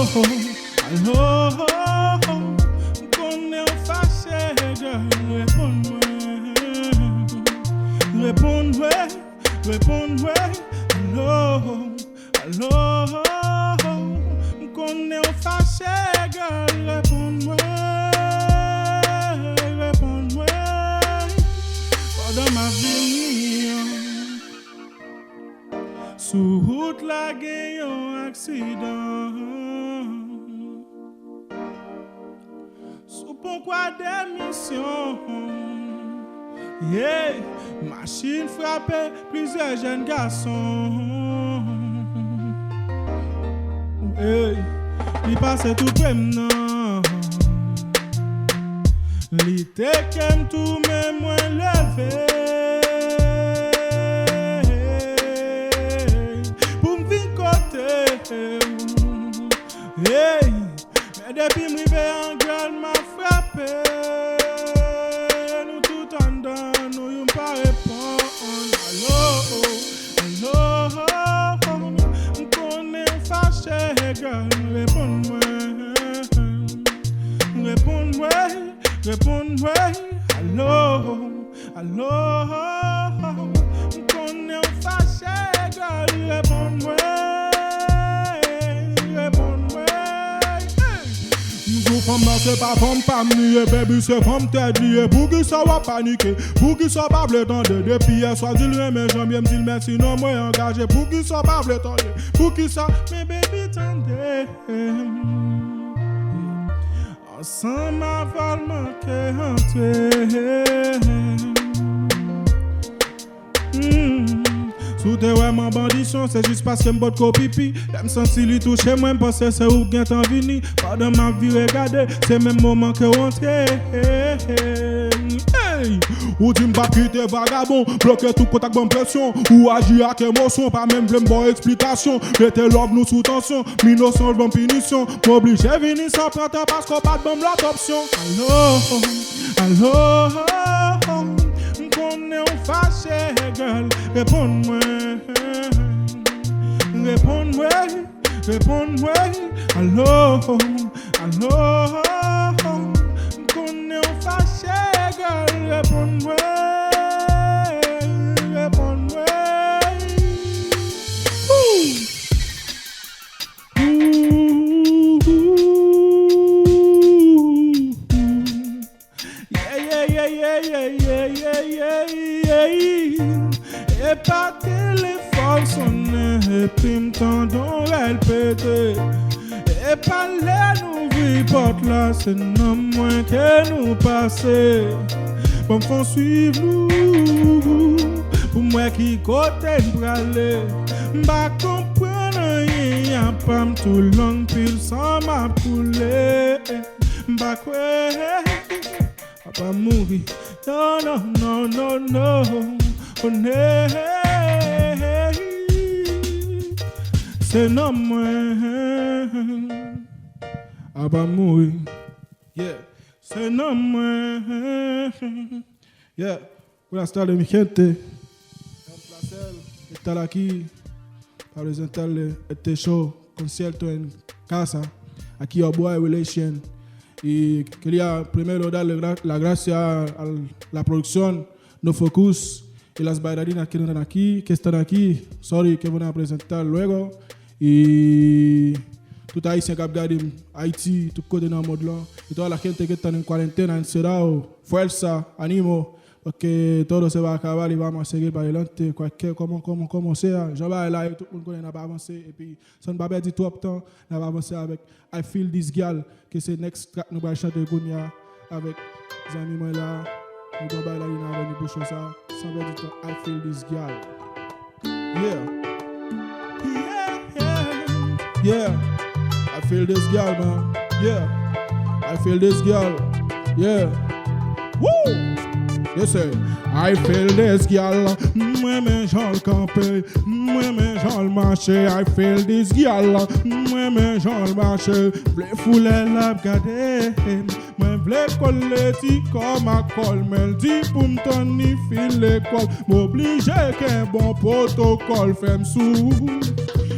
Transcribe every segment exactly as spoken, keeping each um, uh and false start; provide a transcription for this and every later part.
Alo, m konnen w fache, girl, reponn mwen. Reponn mwen, reponn mwen. Alo, alo, m konnen w fache, girl, reponn mwen. Reponn mwen. Pandan m ap vini an. Sou wout la gen yon aksidan. Sou pon Kwa Demisyon. Yeah, machin frape plizyè jèn gason. Hey, li pase tou pre m nan. Li teke m tou men mwen leve pou m vin kote w. Hey, men depi m rive an, girl, m ap frape. Nou tout anndan, nou youn pa reponn. Alo, alo, m konnen w fache, girl, reponn mwen. Reponn mwen, reponn mwen. Alo, alo, m konnen w fache, girl, reponn mwen. Reponn mwen. Hey! M di w fanm nan se pa fanm pa m li ye, baby, se fanm tèt li ye. Poukisa w ap panike? Poukisa w pa vle tande? Depi yè swa di l renmen jan m ye, m di l mèsi non mwen angaje. Poukisa w pa vle tande? Poukisa? Men baby tande. Ansanm avè l manke antre. Hmm. Si w te wè m an bandisyon, se jis paske m potko pipi. Lè m santi li touche mwen, m panse se ou k gentan vini. Pandan m ap vire gade, se menm moman ke w antre. Hey! Ou di m p ap kite vagabon bloke tout kontak, ban m presyon. Ou aji ak emosyon, pa menm vle m ba w eksplikasyon. Mete lòv nou sou tansyon, m inosan, ban m pinisyon. M oblije vini san pran tan paske w pa t ban m lòt opsyon. Alo, alo, m konnen w fache, girl, reponn mwen. Reponn mwen, reponn mwen. Alo, alo, m konnen w fache, girl, reponn mwen. Reponn mwen. Ooh. Ooh. Yeah, yeah, yeah. E pa telefòn sonnen, epi m tande yon rèl pete. E pa lè n ouvri pòt la, se nan mwen ke nou pase. Ban m fè w swiv nou, pou m wè ki kote n prale. M pa konprann anyen, apa m tou long pil san m ap koule. M pa kwè. Apa m mouri. No, no, no, no, no. Oh, nee. Se nan mwen. Apa m mouri. Yeah. Se nan mwen. Yeah. Buenas tardes, mi gente. Es un placer estar aquí para presentarle este show, concierto en casa. Aquí your boy Relation. Y quería primero darle gra- las gracias a la producción No Focus y las bailarinas que están aquí, que están aquí. Sorry, que van a presentar luego. Y tout ayisyen k ap gade m, Ayiti, tout kote nan mond lan. Y toda la gente que están en cuarentena, encerrado, fuerza, ánimo, porque todo se va a acabar y vamos a seguir para adelante. Cualquier, como, como, como sea, jan bagay la ye, tout moun konnen n ap avanse. Epi, san n pa pèdi twòp tan, n ap avanse avèk I Feel This Gyal, ke se next track nou pral chante kounye a avèk zanmi mwen la. Nou pran bagay la vin avè nou pou show sa. San pèdi tan, I Feel This Gyal. Yeah. Yeah, yeah. Yeah. I feel this gyal, man. Yeah. I feel this gyal. Yeah. Woo! Yes, sir. I feel this gyal. M renmen jan l kanpe. M renmen jan l mache. I feel this gyal. M renmen jan l mache. Vle foule l ap gade m. Mwen vle kole ti kò m ak kò l, men l di pou m tann li fin lekòl. M oblije ken bon pwotokòl, fè m sou.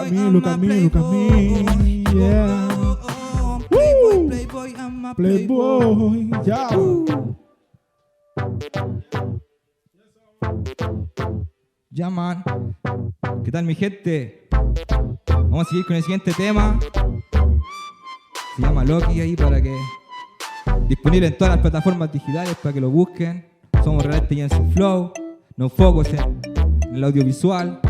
at me, look at me, look at me. Yeah. Woo! Playboy, I'm a playboy. Playboy, yeah. Ya, man. ¿Qué tal, mi gente? Vamos a seguir con el siguiente tema. Se llama Lucky ahí para que... Disponible en todas las plataformas digitales para que lo busquen. Somos Realista y en su flow. No focus en, en el audiovisual.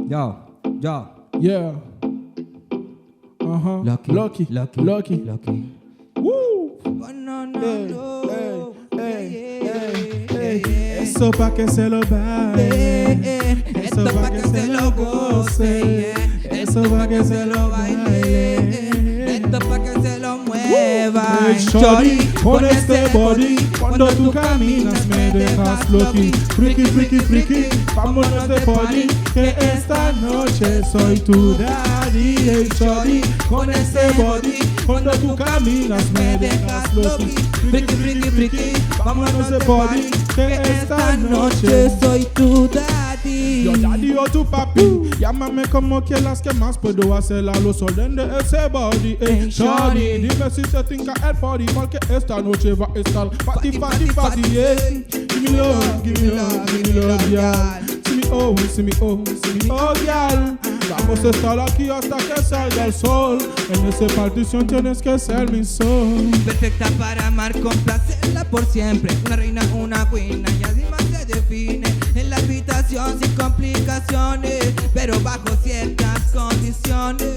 Yo, yo. Yeah. Uh-huh. Lucky, Lucky, Lucky, Lucky. Lucky. Woo! Hey, hey, hey, hey, hey. Eso pa que se lo baile. Eso pa que se lo goce. Eso pa que se lo baile. Esto pa que se lo mueva. Hey, shorty, con este body, cuando tú caminas me dejas loqui. Freaky, freaky, freaky, vámonos de party, que esta noche soy tu daddy. Hey, shorty, con este body, cuando tú caminas me dejas loqui. Freaky, freaky, freaky, vámonos de party, que esta noche soy tu daddy. Yo, daddy, yo, tu papi. Llámame como quieras, que más puedo hacer a lo sol de ese body. Ey, shorty, dime si te tinca el body, porque esta noche va a estar fati, fati, fati, yeah. Give me love, give me love, give me love, yeah. See me oh, see me oh, see me oh, yeah. Vamos a estar aquí hasta que salga el sol. En esa partición tienes que ser mi sol. Perfecta para amar, complacerla por siempre. Una reina, una queen, ella misma se define. En la habitación sin complicaciones, pero bajo ciertas condiciones.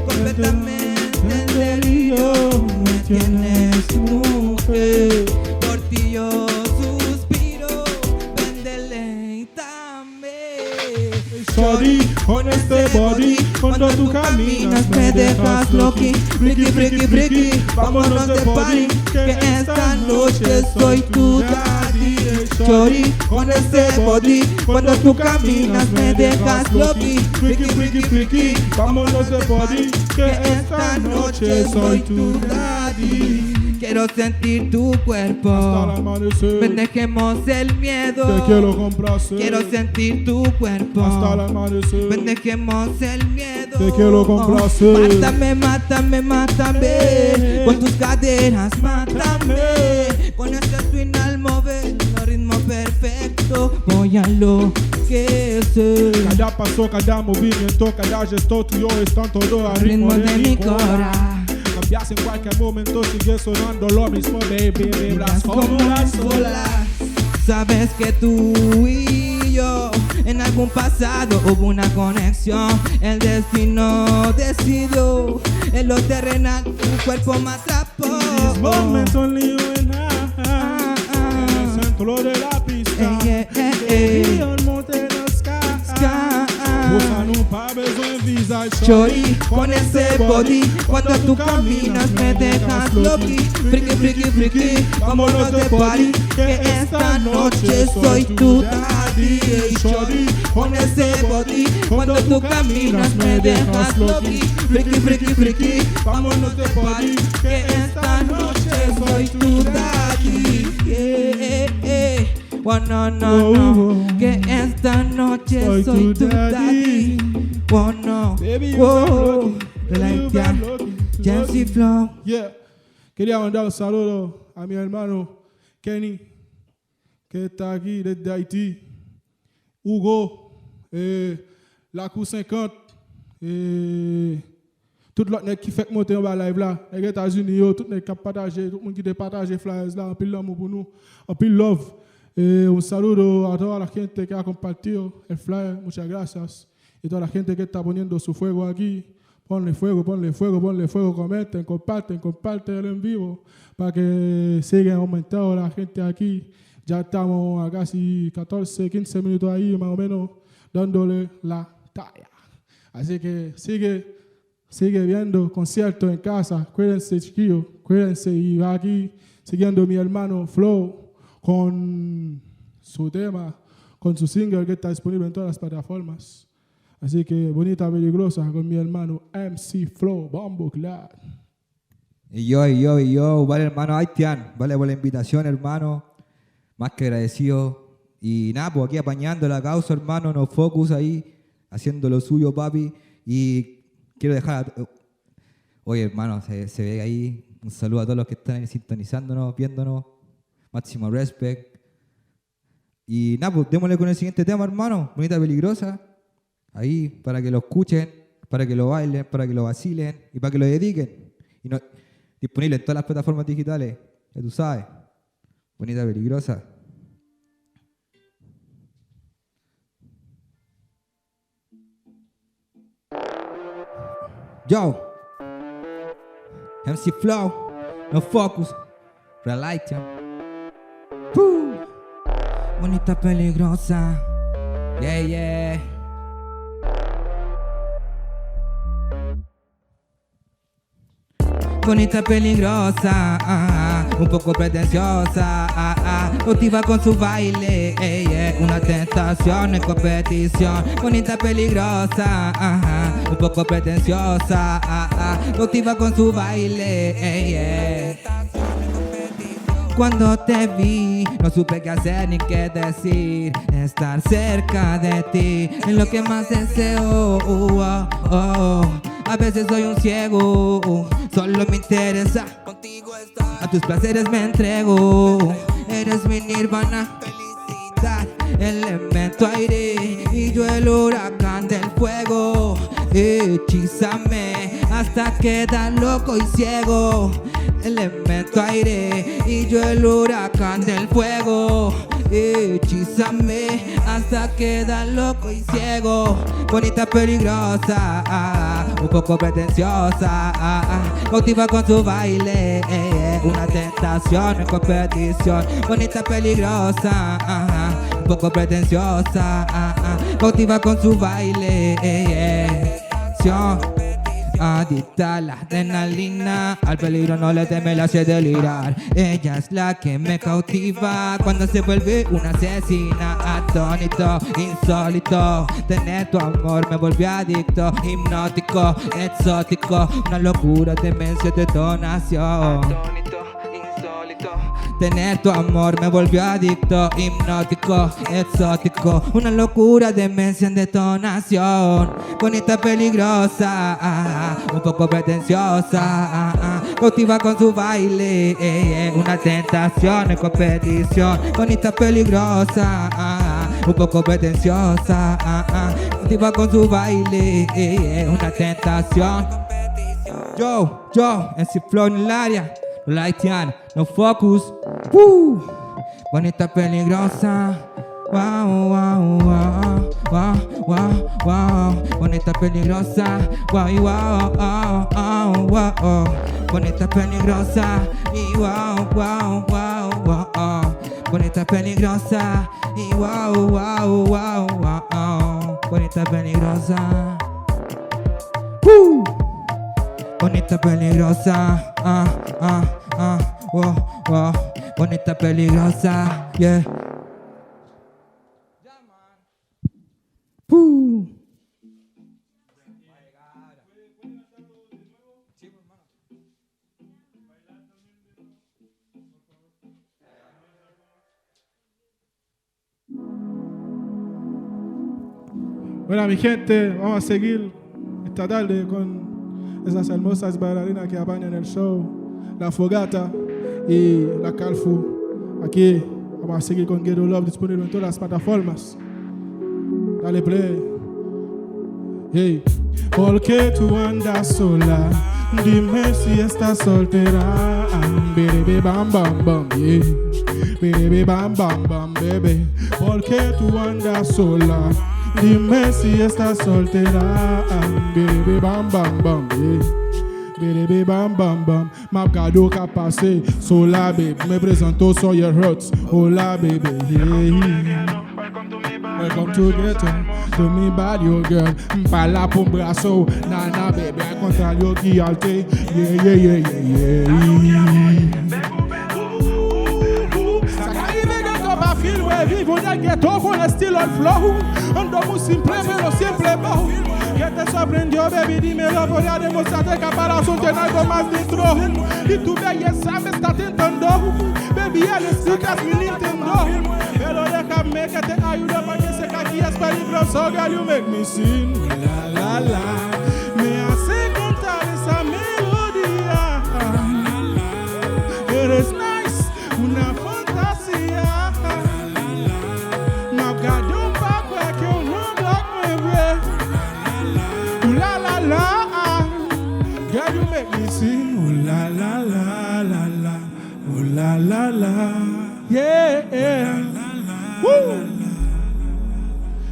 Completamente en delirio me tienes, mujer. Yo suspiro, ven deleítame. Shorty, con ese body, cuando tú caminas me dejas loqui. Freaky, freaky, freaky, vámonos de party, que esta noche soy tu daddy. Shorty, con ese body, cuando tú caminas me dejas loqui. Freaky, freaky, freaky, vámonos de party, que esta noche soy tu daddy. Quiero sentir tu cuerpo. Hasta el amanecer. Ven, dejemos el miedo. Te quiero complacer. Quiero sentir tu cuerpo. Hasta el amanecer. Ven, dejemos el miedo. Te quiero complacer. Mátame, mátame, mátame. Eh. Con tus caderas, mátame. Con ese swing al mover, el ritmo perfecto. Voy a enloquecer. Cada paso, cada movimiento, cada gesto tuyo están todo al ritmo de mi cora. Cambias en cualquier momento, sigue sonando lo mismo, baby, vibras como las olas. Sabes que tú y yo en algún pasado hubo una conexión. El destino decidió, en lo terrenal tu cuerpo me atrapó. This moment only you and I. Ah, ah. En el centro de la pista. Ey, ey, ey, ey. Baby, monte nos Sky. Pou sa nou pa bezwen vizaj. Shorty, con ese body, cuando tú caminas me dejas loqui. Freaky, freaky, freaky, vámonos de party, que esta noche soy tu daddy. Shorty, con ese body, cuando tú caminas me dejas loqui. Freaky, freaky, freaky, vámonos de party, que esta noche soy tu daddy. Yeah, yeah, yeah. Oh, no, no, no. Que esta noche soy tu daddy. Oh, no. Baby, you got lucky. Baby, you got lucky. Jesse Flow. Yeah. Quería mandar un saludo a mi hermano Kenny, que está aquí desde Haití. Hugo, eh, Lakou senkant, eh, tout lòt nèg ki fèk monte anba live la, nèg Etazini yo, tout nèg k ap pataje, tout moun ki te pataje flyers la, anpil lanmou pou nou, anpil love. Eh, un saludo a toda la gente que ha compartido el flyer, muchas gracias. Y toda la gente que está poniendo su fuego aquí, ponle fuego, ponle fuego, ponle fuego, comenten, comparten, comparten el en vivo, para que siga aumentando la gente aquí. Ya estamos a casi catorce, quince minutos ahí, más o menos, dándole la talla. Así que sigue, sigue viendo concierto en casa. Cuídense, chiquillo. Cuídense. Y aquí, siguiendo mi hermano Flow con su tema, con su single que está disponible en todas las plataformas. Así que, bonita peligrosa con mi hermano M C Flow, Bomboclaat. Yo, yo, yo, vale, hermano Haitian, vale por la invitación, hermano. Más que agradecido. Y nada, pues aquí apañando la causa, hermano, no focus ahí, haciendo lo suyo, papi. Y quiero dejar, oye, hermano, se, se ve ahí. Un saludo a todos los que están ahí sintonizándonos, viéndonos. Máximo respect. Y nada, pues démosle con el siguiente tema, hermano. Bonita peligrosa. Ahí, para que lo escuchen, para que lo bailen, para que lo vacilen y para que lo dediquen. Y no, disponible en todas las plataformas digitales, ya tú sabes. Bonita peligrosa. Yo. M C Flow, no focus. Relight, yo. Puh. Bonita peligrosa. Yeah, yeah. Bonita peligrosa, ah, ah, un poco pretenciosa, ah, ah, cautiva con su baile, ey, eh, una tentación en competición. Bonita peligrosa, ah, ah, un poco pretenciosa, ah, ah, cautiva con su baile, ey, eh. Cuando te vi, no supe qué hacer ni qué decir. Estar cerca de ti es lo que más deseo. Uh, oh, oh. A veces soy un ciego, solo me interesa. Contigo estar. A tus placeres me entrego. Eres mi nirvana. Felicidad. Elemento aire y yo el huracán del fuego. Hechízame hasta quedar loco y ciego. Elemento aire y yo el huracán del fuego. Hechízame hasta quedar loco y ciego. Bonita peligrosa, ah, Un poco pretenciosa, ah, ah. Cautiva con su baile, eh, eh. Una tentación en competición. Bonita, peligrosa, ah, ah. Un poco pretenciosa, ah, ah. Cautiva con su baile, eh, eh. Acción. Adicta a la adrenalina. Al peligro no le teme, la hace delirar. Ella es la que me cautiva cuando se vuelve una asesina. Atónito, insólito, tener tu amor me volvió adicto, hipnótico, exótico, una locura, demencia, detonación. Atónito, insólito, tener tu amor me volvió adicto, hipnótico, exótico, una locura, demencia, detonación. Bonita, peligrosa, ah, ah, un poco pretenciosa, ah, ah. Cautiva con su baile, eh, eh, una tentación en competición. Bonita, peligrosa, ah, ah, un poco pretenciosa, ah, ah. Cautiva con su baile, eh, eh, una tentación. Yo, yo, M C Flow en el área, los haitianos, no focus. Woo! Bonita, peligrosa. Wow, wow, wow, wow, wow, wow. Bonita, peligrosa. Wow, wow, wow, wow, wow. Bonita, peligrosa. Y wow, wow, wow, wow, wow. Bonita, peligrosa. Y wow, wow, wow, wow. Bonita, peligrosa. Woo! Bonita, peligrosa. Ah, ah, ah. Wow, wow. Bonita, peligrosa. Yeah. Woo! Hola, mi gente, vamos a seguir esta tarde con esas hermosas bailarinas que apañan el show, La Fogata y La Calfu. Aquí vamos a seguir con Ghetto Love, disponible en todas las plataformas. Dale play. Hey. ¿Por qué tú andas sola? Dime si estás soltera. Bebe bam bam bam, yeah. Bebe bam bam bam, bebe. ¿Por qué tú andas sola? Dime si estás soltera. Bebe bam bam bam, yeah. Bebe bam bam bam. M ap gade w k ap pase. Sola, babe, me presento, soy el Hertz. Hola, baby, yeah. Welcome to ghetto, to mi barrio, girl. M pa la pou m brase w, nana, baby, al kontraryo ki alte. Yeah, yeah, yeah, yeah, yeah. Sa ka rive ghetto pa filme, viv ou nan ghetto, konnen stil, flow. Ando mu simple, pero siempre bajo. Que te sorprendió, baby, dímelo, voy a demostrarte que para su tener algo más dentro. Y tu belleza me está tentando. Baby, eres tú que has mi Nintendo. Pero déjame que te ayude porque sé que aquí es peligroso. Girl, you make me sing. La, la, la. Me hace cantar esa melodía. Eres nice, una fantasía. M ap gade w, m pa kwè ke w nan blòk mwen vre. Ooh la la la. Girl, you make me sing. Ooh la la la la la. Ooh la la la. Yeah. Woo.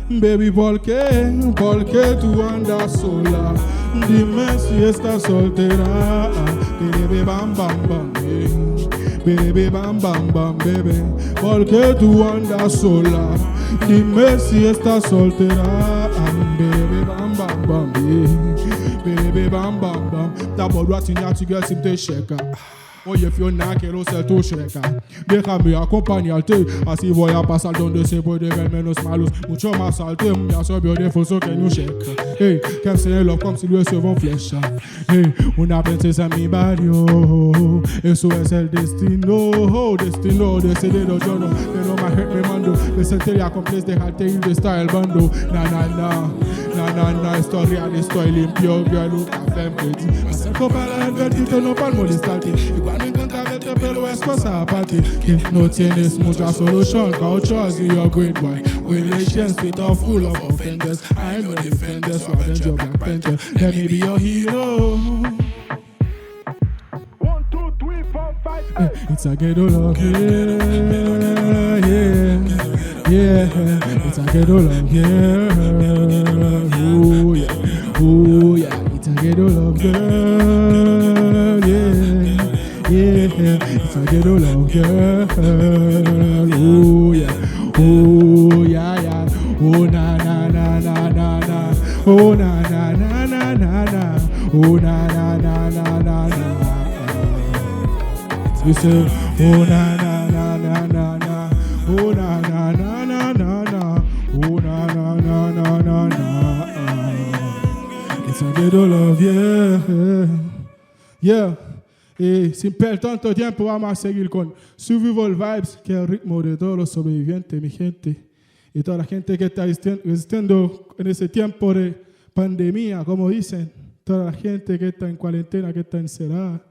Baby, ¿por qué, por qué tú andas sola? Dime si estás soltera. Bebe bam bam bam, yeah. Bebe bam bam bam, bebe. ¿Por qué tú andas sola? Dime si estás soltera. Bebe bam bam bam, yeah. Bebe bam bam bam. D'abord, what in your girl, si m te chèk. Oye, Fiona, que lo sé tú, chèk. Déjame acompañarte. Así voy a pasar donde se puede ver menos malos. Mucho más alto, un yaso beautiful, so can you check? Hey, que se love comme si lui se vont flèche. Hey, una princesa en mi barrio. Eso es el destino. Destino, decidido yo no. Pero my heart me mando. Me sentiría cómplice de arte y de style bando. Na, na, na. Na, na, na. Historia de estoy limpio, girl, look. Fè m kredi. Acerco para advertirte, no pa l molestarte. Igual me encanta verte, pero es cosa aparte. Que no tienes mucha solución, caucho, así yo great boy. Relations with are full of offenders. I know defenders, so avenge your Black Panther. Let me be your hero. One, two, three, four, five, eight. It's a ghetto love, yeah, yeah, yeah. It's a ghetto love, yeah. Ooh, yeah, ooh, yeah. It's a ghetto girl, yeah, yeah. It's a ghetto love, girl. Oh yeah, oh yeah, yeah. Oh na na na na na na. Oh na na na na na na. Oh na na na na na na. We say, oh na na na na na na. Oh na na na na na na. Oh na na na na na na. It's a ghetto love, yeah. Yeah. E si perde tanto tiempo, vamos a seguir con Survival Vibes, que el ritmo de todos los sobrevivientes, mi gente. Y toda la gente que está resisten- resistiendo en ese tiempo de pandemia, como dicen, toda la gente que está en cuarentena, que está encerrada.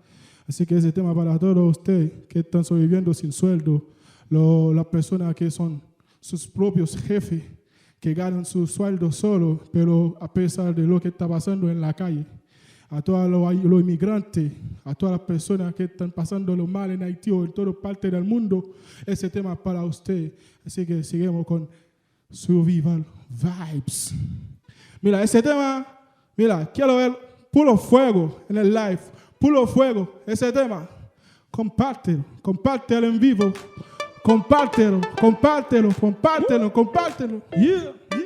Así que ese tema para todos ustedes que están sobreviviendo sin sueldo, lo- las personas que son sus propios jefes, que ganan su sueldo solo, pero a pesar de lo que está pasando en la calle, a todos los, los inmigrantes, a todas las personas que están pasando lo mal en Haití o en todas partes del mundo, ese tema es para usted. Así que seguimos con Survival Vibes. Mira, ese tema, mira, quiero ver puro fuego en el live, puro fuego, ese tema. Compártelo, compártelo en vivo. Compártelo, compártelo, compártelo, compártelo. Yeah, yeah.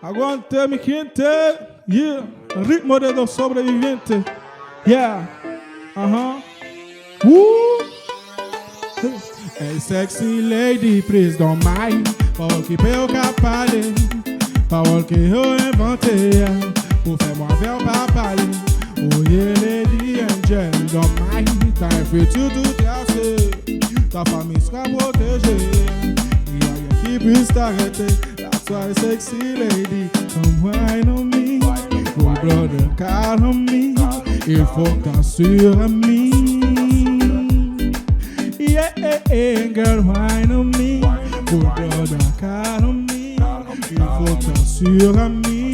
Aguante, mi gente. Yeah. Ritmo de los sobrevivientes. Yeah. Ajá. Woo. Hey, sexy lady, please don't mind. Pawòl ki pe yo ka pale. Pawòl ke yo envante pou fè mwen avè w pa pale. Oh yeah, lady angel, don't mind. Tan futur tout trase. Ta famille sera protégée. Y a rien qui puisse t'arrêter. That's why, sexy lady, come wine on me. Put blood and call on me. Il faut que t'assures à me. Yeah, yeah, yeah, girl, wine on me. Put blood and call on me. Il faut que t'assures à me.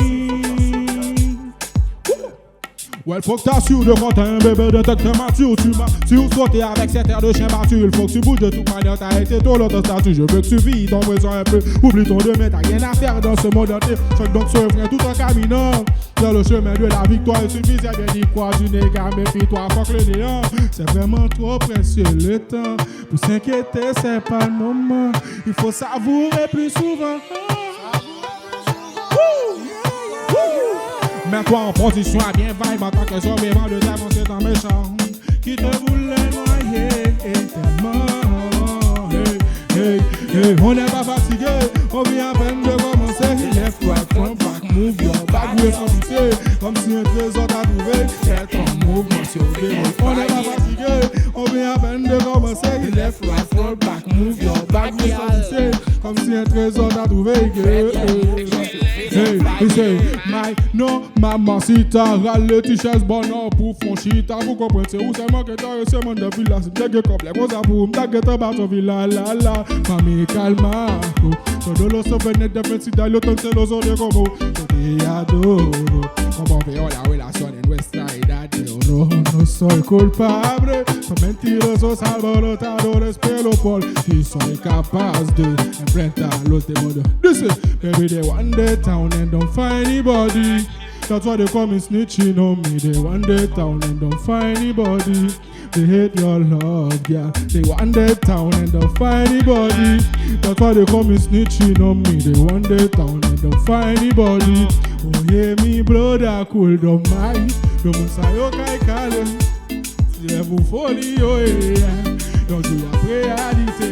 Well, fòk ta sur de kontan, bebe, de tèt te matir. Tu m'as sur sauté avec cet air de chien battu. Il faut que tu bouges, de toute manière, t'as été trop longtemps statue. Je veux que tu vis ton présent un peu. Oublie ton demain, t'as rien à faire dans ce monde entier. Chante donc ce refrain tout en caminant dans le chemin de la victoire. Il suffisait bien d'y croire, tu n'es qu'à méfie-toi, fuck le néant. C'est vraiment trop précieux le temps. Pour s'inquiéter, c'est pas le moment. Il faut savourer plus souvent. Mets-toi en position à bien vibe en tant que survivant de ta pensée, ton méchant. Qui te voulait noyer éternellement. Hey, hey, hey, on n'est pas fatigué, on vient à peine de commencer. Left, right, front, back, move your back, we are coming. Comme si un trésor t'a trouvé, fais ton mouvement sur le vélo. On n'est pas fatigué, on vient à peine de commencer. Left, right, front, back, move your back, we are coming. Comme si un trésor t'a trouvé. Hey, he say, my, non, mamacita, rale ti chèz bò non pou fon chita, pou konprann se ou sèlman ke ta rese manda vila, si m te gen kòb lè konsa pou ou, m ta gentan bat yon vila, la, la, mami, kalma, oh. Todo lo so vene de vencida, lo tan se lo so de como, te adoro. Como veo la relación en nuestra edad, yo no, no soy culpable. Son mentirosos, alborotadores, pero por ti soy capaz de enfrentar los demonios. This is, baby, they want the town and don't find anybody. That's why they call me snitching on me. They want the town and don't find anybody. They hate your love, yeah. They want the town and don't find anybody. That's why they call me snitching on me. They want the town and don't find anybody. Oh yeah, mi blood a cool down my. Yo moun sa yo kay kale. Se lè pou foli yo ye. Yon jou y ap reyalite.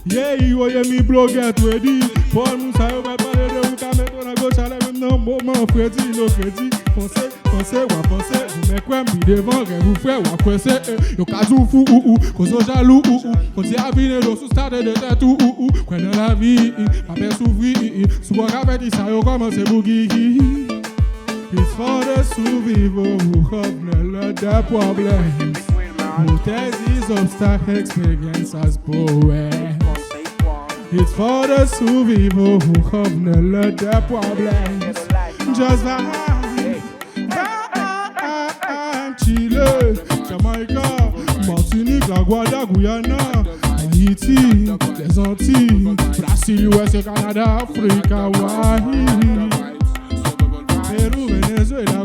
Yeah, yo ye mi blood get ready. Pòl moun sa yo pral pale de ou ka met nan gwo chalè menm nan moman fredi, lo fredi. Panse, panse, w ap panse. Ou mèt kwè m pi devan, rèv ou frè, w ap kwè se, eh, yo ka di w fou, ou, ou, koz yo jalou, ou, ou, konn se a vini do sou stade de tèt, ou, ou, ou, kwè nan lavi, i, pa pè soufri, i, i, sou bò ka fè di sa, yo kòmanse bougi, i, i. It's for the survivor who have no lot of problems. Who test these obstacles, experience as power. It's for the survivor who have no lot of problems. Just vibe, vibe, Chile, Jamaica, Martinique, la Guadeloupe, Guyana, Haïti, les Antilles, Brésil, U S A, Canada, Afrique, Hawaï, Pérou, Venezuela,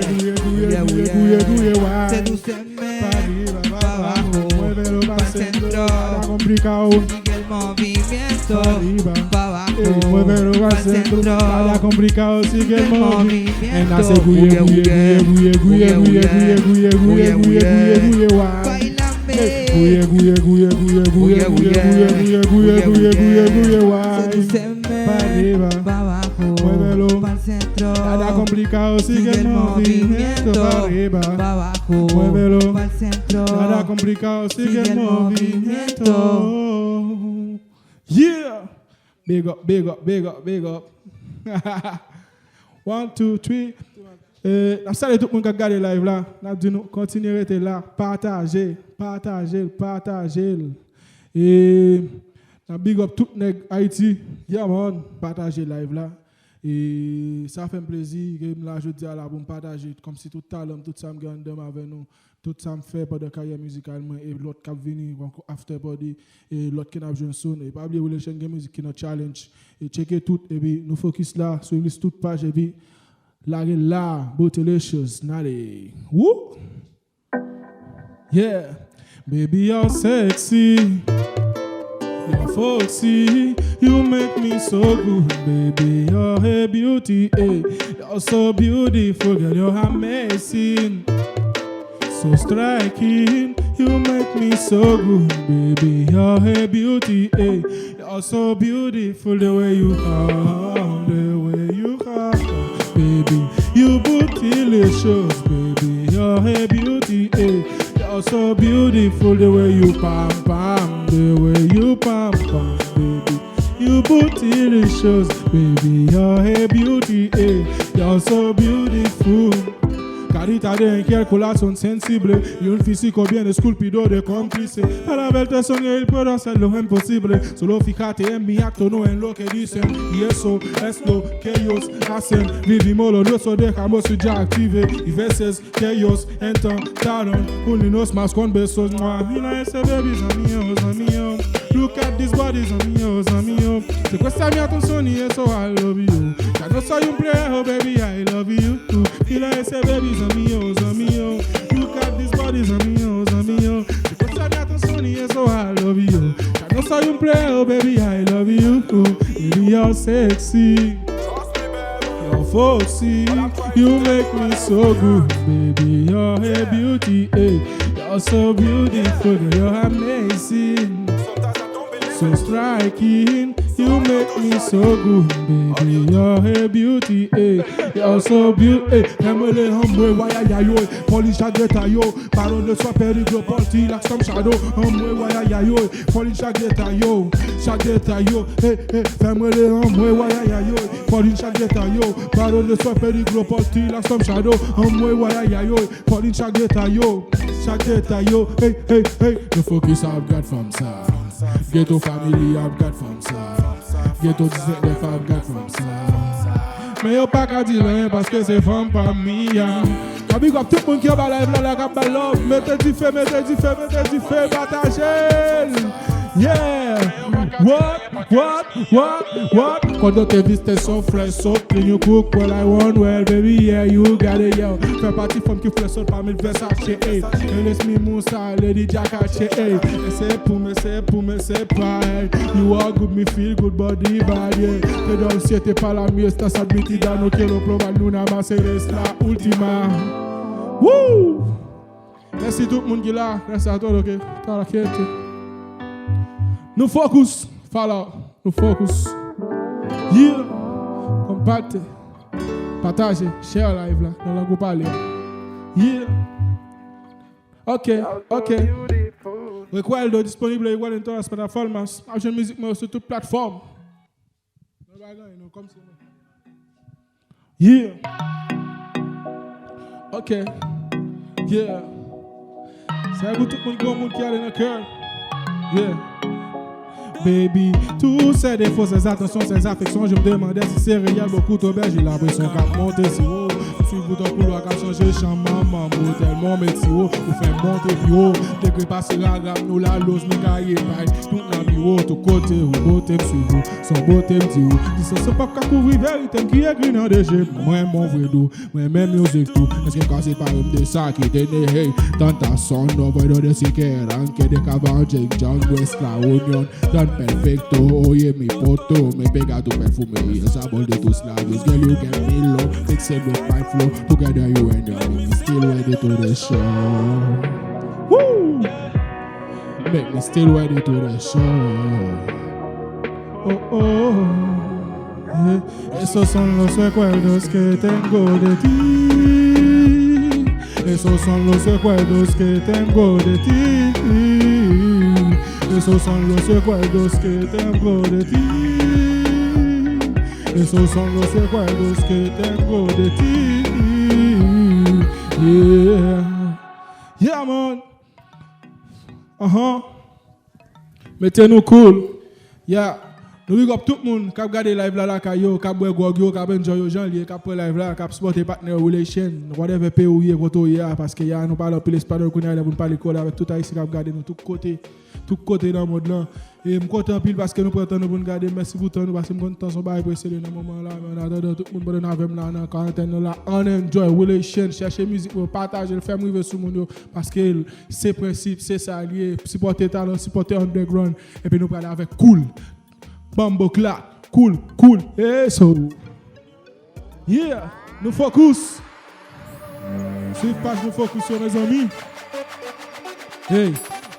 gouye, gouye, gouye, gouye, gouye, gouye, why? Seduceme pa abajo, muévelo pa'l centro. Nada complicado. Sigue el movimiento pa abajo, muévelo pa'l centro. Nada complicado, sigue el movimiento. And I say, gouye, gouye, gouye, why? Gouye, gouye, gouye, why? Seduceme pa abajo, muévelo pa'l centro. Nada complicado, sigue el movimiento. Pa abajo, muévelo pa'l centro. Nada complicado, sigue el movimiento. Yeah! Big up, big up, big up, big up. One, two, three. Eh, n ap salye tout moun k ap gade live la. N ap di nou kontinye rete la. Pataje, pataje l, pataje l. E n ap big up tout nèg Ayiti. Yeah, man. Pataje live la. E sa fè m plezi ke m la jodi a la pou m pataje kòmsi tout talan m, tout sa m gen anndan m avè nou. Tout sa m fè pandan karyè mizikal mwen e lòt k ap vini, ankò after party, e lòt ke n ap jwenn soon. E pa bliye Relation gen mizik ki nan challenge. E tcheke tout, epi nou fokis la, swiv li sou tout paj, epi lage la, Botelicious, n ale. Woo! Yeah. Baby, you're sexy. You're foxy. You make me so good, baby. You're a beauty, eh. You're so beautiful, girl. You're amazing. So striking, you make me so good, baby. You're a beauty, eh. You're so beautiful the way you come, the way you come, baby. You beauty delicious, baby. You're a beauty, eh. You're so beautiful the way you pam pam, the way you pam pam, baby. You beauty delicious, baby. You're a beauty, eh. You're so beautiful. Carita de enkyèl corazón sensible. Y un físico bien esculpido de cómplice. Para verte sonreír puedo hacer lo imposible. Solo fíjate en mi acto, no en lo que dicen. Y eso es lo que ellos hacen. Vivimos lo nuestro, dejamos su ya active. Y veces que ellos entran, taron, uninos más con besos. Mwa, mira ese baby, zanmi yo, zanmi yo. Look at this body, zanmi yo, zanmi yo. Se questa mia canzone, eso I love you. Ya no soy un player, oh baby, I love you. Mira ese baby, zanmi yo, zanmi yo. Look at this body, zanmi yo, zanmi yo. Se questa mia canzone, eso I love you. Ya no soy un player, oh baby, I love you. Baby, you're sexy. You're foxy, you make me so good, baby. You're a beauty, eh. You're so beautiful, you're amazing. So striking, you make me so good, baby. You're a beauty, eh. You're so beautiful, eh. Fè m rele anmwe, wayayay, yo. Fò li chak detay, yo. Paro de swa periglo por ti, la stom shadow. Anmwe, wayayay, yo. Fò li chak detay, yo. Chak detay, yo. Hey, hey, fè m rele anmwe, wayayay, yo. Fò li chak detay, yo. Paro de swa periglo por ti, la stom shadow. Anmwe, wayayay, yo. Fò li chak detay, yo. Chak detay, yo. Hey, hey, hey. Nou fokis ap gad fanm sa. Ghetto Family ap gad fanm sa. Ghetto diznèf ap gad fanm sa. Men yo pa ka di l anyen paske se fanm pa m, Mia. A big up tout moun ki anba live la, la k ap bay love. Mete dife, mete dife, mete dife, pataje l. Yeah. What, what, what, what? Quando te viste so fresh, so clean, you cook well, I want well, baby, yeah, you got it, yo. Fè pati fanm ki fresh, so pa met Versace, ey. Eles mismos sa, Lady Jack, ey. Ese pou m, ese pou m, ese pa, ey. You are good, me feel good, body bad, yeah. Te doy siete pa la mi esta admitida, no quiero probar una más, eres la última. Woo! Mèsi tout moun ki la. Mèsi a tout, ok. Tala kete. Nou focus. Follow. Nou focus. Yeah. Konpakte. Pataje. Share live la. Nan lang ou pale. Yeah. Ok. Ok. Recuerdo disponible igual en todas las plataformas. Ap jwenn mizik mwen sou tout platfòm. Nou pa gen anyen, nou kòmsi nou. Yeah. Ok. Yeah. Sa e pou tout moun, granmoun ki ale nan kè. Yeah. Baby, tous ces défauts, ces attentions, ces affections, je me demandais si c'est réel, beaucoup trop belle, j'ai l'impression qu'elle monte si haut. M swiv ou tankou lwa k ap chanje chan manman m, ou tèlman meti wo, ou fè m monte pi wo. Degre pase raram nou la loz nou gaye bay. Tout nan miwo, tout kote ou bote m swiv ou. Son bote m di ou, distans yo p ap ka kouvri verite m ki ekri nan de je m. Mwen mon vre dou, mwen menm mizik tou. Èske m ka separe m de sa ki te ne hey? Tentación, no puedo decir que arranque de caballo, Jake John, West La Union, Don Perfecto, oye mi poto, me pega tu perfume y el sabor de tus labios, girl, you get me low, mixing with my flow, together you and me, still ready to the show. Woo! Make me still ready to the show. Oh, oh, yeah. Esos son los recuerdos que tengo de ti. Esos son los recuerdos que tengo de ti. Esos son los recuerdos que tengo de ti. Esos son los recuerdos que tengo de ti. Yeah. Yeah, man. Ahan. Mete nou cool. Ya. Nou big up tout moun k ap gade live la lakay yo, k ap bwè gwòg yo, k ap enjoy yo jan l ye, k ap pran live la, k ap sipòte patnè yo, relation, whatever peyi w ye, kote w ye a, paske ya nou pale anpil espanyòl kounye a, lè pou n pale kreyòl avèk tout Ayisyen k ap gade nou tout kote, tout kote nan mond lan. E m kontan anpil paske nou pran tan nou pou n gade. Mèsi pou tan nou, paske m konn tan se yon bagay prese li nan moman la. Men an atandan, tout moun pandan n avè m la nan karantèn nan la, ann enjoy, relation, chèche mizik mwen, pataje l, fè m rive sou moun yo, paske l Se prensip, se sa l ye. Sipòte talan, sipòte underground. Epi nou prale avèk Cool. Bamboclat. Cool, cool. Hey, so. Yeah. Nou focus. Swiv paj nou focus yo, mezanmi. Hey,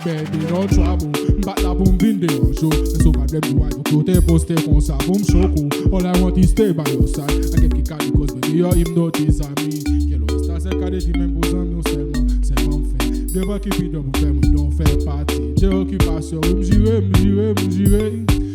baby, no trouble. M pa t la pou m vin deranje w. Men si w pa t vle m di w, ou te poste konsa pou m choke ou. All I want is stay by your side. I get kick out because baby, you're hypnotize me. Kèl estase ka de di menm pou zanmi w sèlman, sèlman m fè. Devan ki pidon pou fè mwen don fè pati de okipasyon. Wi, m jire, m jire, m jire.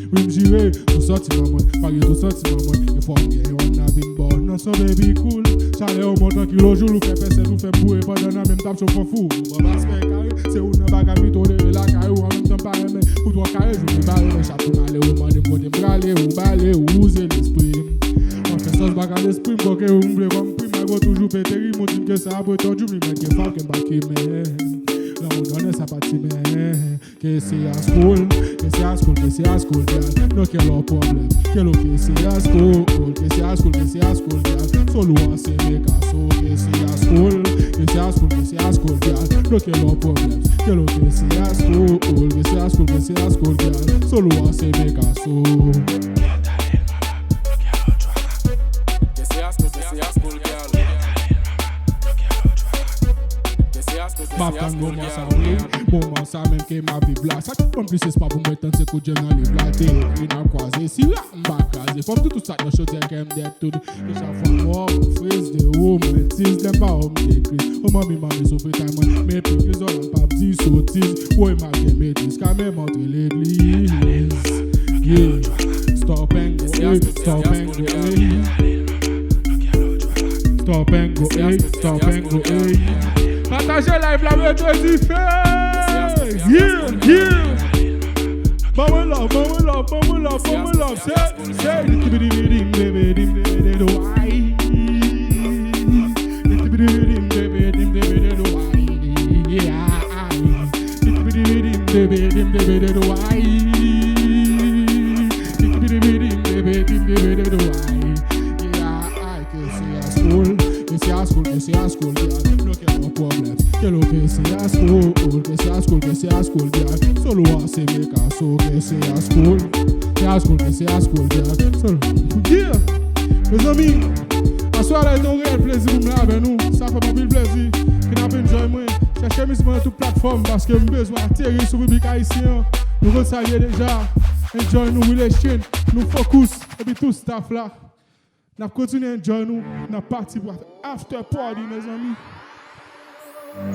Wi, m jire, tout santiman mwen, malgre tout santiman mwen. E fò m gen yon nan vin bò nan son baby cool. Chalè w montan kilo joul ou fè pèsèt ou fè m boure pandan nan menm tap chofon fou. Ou ban m aspè kare, se ou nan bagay m li tolere lakay ou an menm tan m pa renmen. Ou twò kare, jou m pa renmen chat ou male ou mande m kote m prale ou bale ou wouze lespri m. Mwen fè sòs bagay lespri m, koke ou m vle kòm pri m, mago toujou pete ri, m di m ke sa apre tòdi m li mèt gen fòk ke m pa kimen. Lanmou donnen sa pa ti men. K C A school, K C A school, K C A school, girl. No kèl lò pwoblèm. Kèl K C A school, K C A school, K C A school, girl. Solo an se mega so. K C A school, K C A school, K C A school, girl. No kèl lò pwoblèm. Kèl K C A school, K C A school, K C A school, girl. Solo an se mega so. K C A school, K C A school, girl. K C A school, K C A school, girl. M ap tann moman sa, wi. Moman sa menm ke m ap viv la. Sa ki ban m plis espwa pou mwen tann se kout je nan liv la. Te ekri n ap kwaze. Si rap m pa kraze. Fò m di tout sa k nan chodyè kè m dèt tout. E chak fwa m wè w, m friz de ou, m metiz, lè m pa wè w, m gen kriz. O manmi, manmi, sou fritay mwen. Men pi kriz, m p ap di sotiz. Woy, m ap gen metriz, ka menm antre legliz. Yeah. Stop and go, ey, stop and go, ey. Stop and go, ey, stop and go, ey. Pataje live la, mete dife. Yeah, yeah. Ban mwen love, ban mwen love, ban mwen love, ban mwen love. Say, say, dibidibidim, dibidim, dibididim, ay. Dibidibidim, dibidim, dibidim, ay. Yeah, ay. Dibidibidim, dibidim, dibidim, ay. Dibidibidim, dibidim, dibidim, ay. Yeah, ay. K C A school, K C A school, K C A school, yeah. No kèl lò pwoblèm. Kèl K C A school, K C A school, K C A school, yeah. Solo an se mega so, K C A school. K C A school, K C A school, yeah. Solo. Yeah. Mezanmi, aswè a la se yon reyèl plezi pou m la avè nou. Sa fè m anpil plezi. Ke n ap enjoy mwen. Chèche mizik mwen nan tout platfòm paske m bezwen ateri sou piblik ayisyen an. Nou konn sa l ye deja. Enjoy nou, Willy Shane. Nou focus. Epi tout staff la. N ap kontinye enjoy nou, n ap pati pou after party, mezanmi.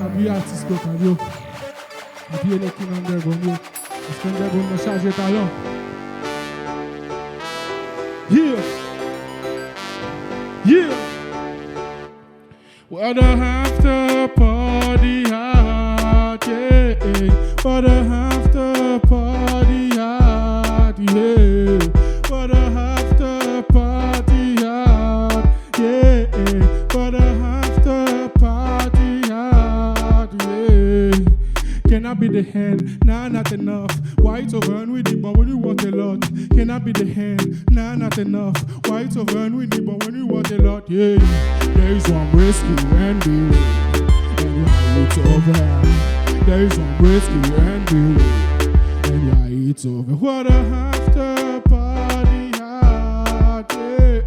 Apiye atis lokal yo. Apiye nèg ki nan underground yo. Paske underground nan chaje talan. Yeah. Yeah. Where the after party hot, yeah. Where the after party hot, yeah. Where the after party hot, yeah. Where the after party hot, yeah. Can I be the hand? Nah, not enough. Why it's over and we did, but when we want a lot. Can I be the hand? Nah, not enough. Why it's over and we did, but when we want a lot, yeah. There is one whiskey and beer, and yeah, it's over. There is one whiskey and beer, and yeah, it's over. What a after party hot, yeah.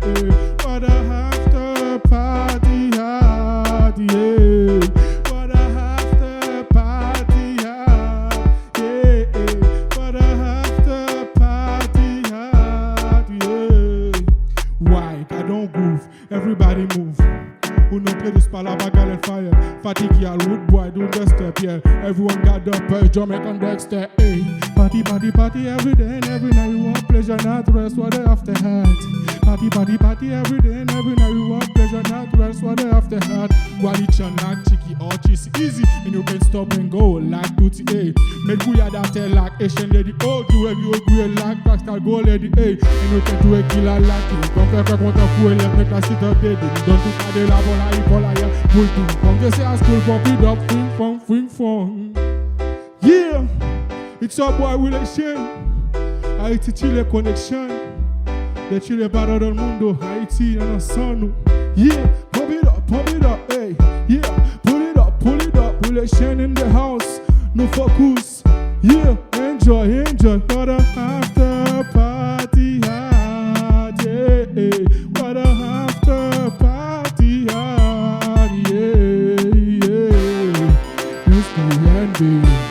What a after party hot, yeah. What a after party hot. Yeah, yeah. What a after party hot, yeah. Why? Gadon groove, everybody move. Ou nan ple dous pa la bagalè fire. Fatig, y'all, rude boy, do the step, yeah. Everyone got the purge, Jamaican Dexter, hey. Party, party, party every day and every night. You want pleasure, not rest, what a after hot. Party, party, party every day and every night. You want pleasure, not rest, what a after hot. Gwalitchan like Chiki or Chisi easy. And you can stop and go like Tutti, eh. Met gouyad atè like Asian lady, oh, do it, you agree like Pascal go lady, eh. And you can do it, kill her like you. Don't fè fè kontan pou elèv, met la sit up, baby. Don't do kade la, vola, y vola, ya. Pull ping pong, K C A school, pump it up, fing fong, fing fong. Yeah, it's your boy Willy Shane. Haiti Chile Connection. De Chile para todo el mundo. Haiti nan san nou. Yeah, pump it up, pump it up, hey. Yeah, pull it up, pull it up. Willy Shane in the house. Nou focus. Yeah, enjoy, enjoy. What a after party hot, yeah. What a after party hot, yeah, yeah. It's the ending.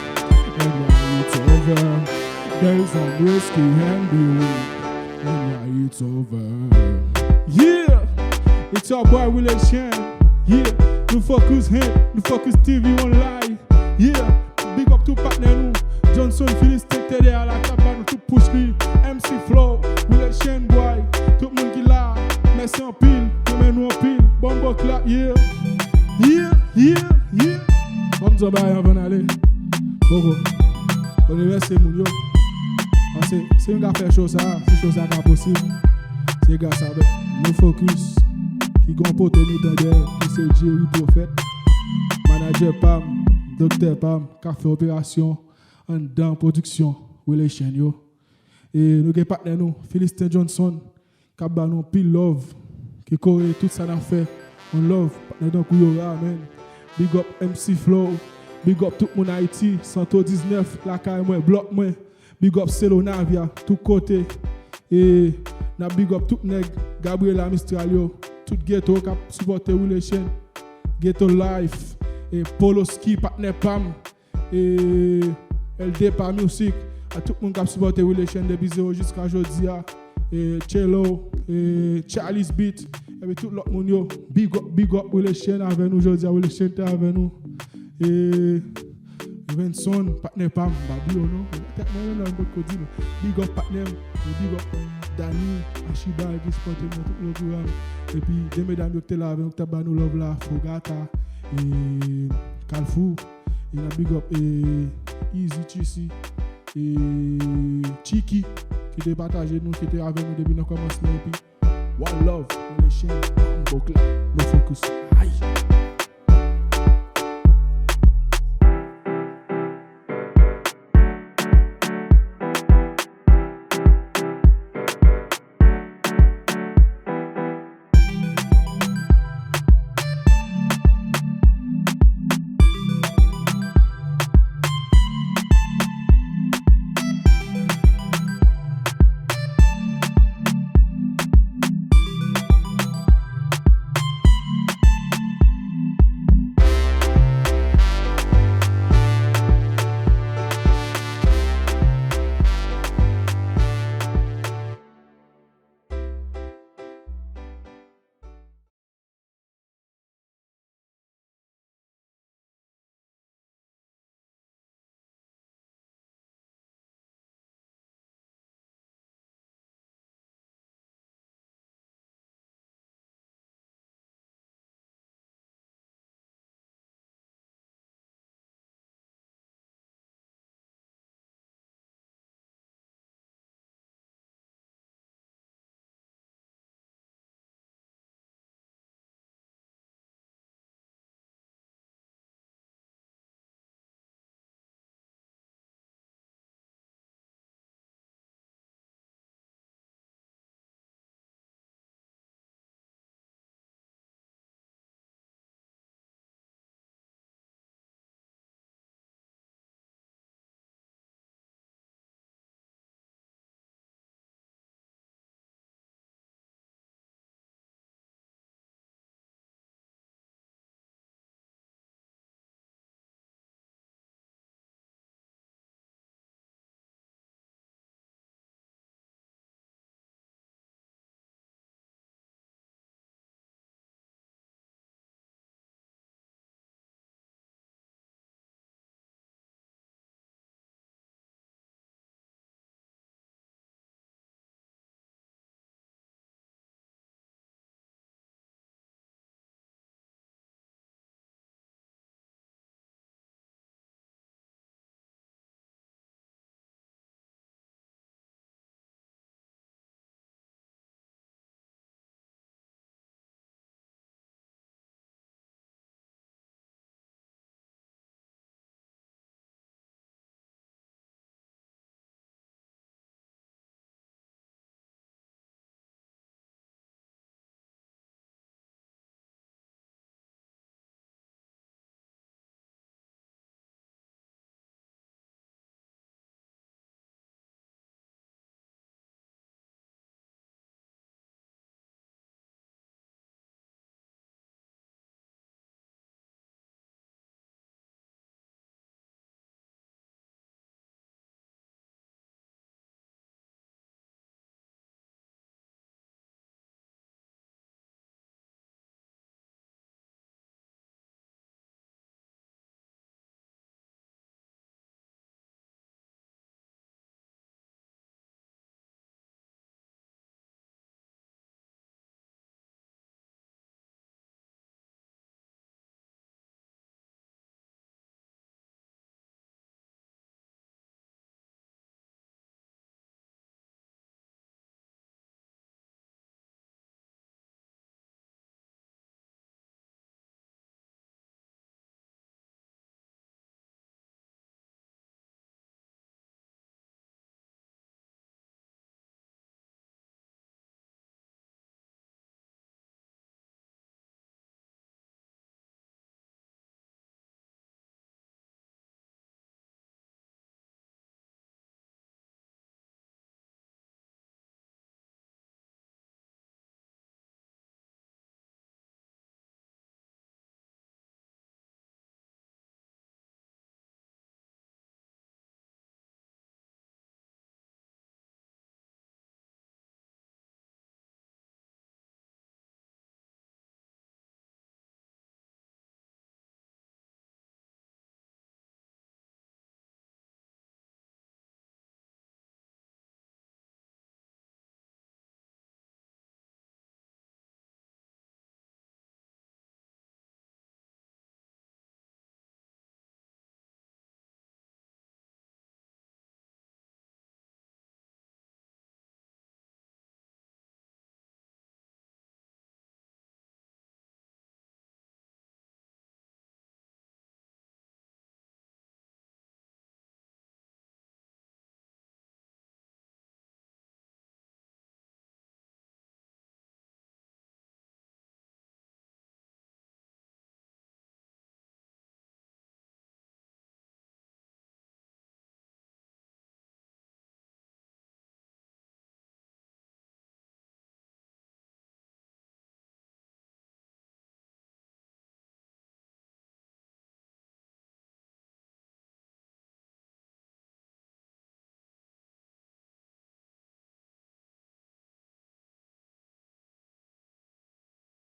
Top Boy Willy Shane, yeah. Nou Focus Hit, Nou Focus T V Online, yeah. Big up tout patnè nou. Johnson Philiste te dèyè la, k ap ba nou tout push li. M C Flow, Willy Shane Boy, tout moun ki la, mèsi anpil, renmen nou anpil. Bombo clap, yeah. Yeah, yeah, yeah. Ban m di yon bagay anvan n ale. Boko. Mwen remèsye moun yo. Paske si nou ka fè show sa, si show sa ka posib, se gras avèk Nou Focus ki gen yon poto mitan dèyè, ki se Jerry Prophète, manadjè pa m, doktè pa m, k ap fè operasyon anndan pwodiksyon Willy Shane yo. E nou gen patnè nou, Philistin Johnson, k ap ba nou anpil love, ki kore tout sa n ap fè. On love, patnè tankou yo, amen. Big up M C Flow, big up tout moun Ayiti, Santo diznèf, lakay mwen, blòk mwen. Big up Selo Navia, tout kote. E n ap big up tout nèg Gabriela Mistral yo, tout geto k ap sipòte Willy Shane, Ghetto Life, e Poloski, patnè pa m, e L D pa Music, a tout moun k ap sipòte Willy Shane depi zewo jiska jodi a, e Cello, e Charly's Beat, epi tout lòt moun yo, big up, big up Willy Shane avè nou jodi a, Willy Shane te avè nou. E Venson, patnè pa m, m pa bliye w non. Tèt mwen menm la, m potko di nou. Big up patnè m, e big up Dani, Achiba, ki sipòte m nan tout lè pwogram. Epi de medam yo ki te la avè nou, ki t ap ba nou love la, Fogata, e Kalfou, e n ap big up, e Easy Chisi, e Chiki, ki te pataje nou, ki te avè nou depi nan kòmansman, epi One love, Willy Shane, Bombo clap, Nou Focus.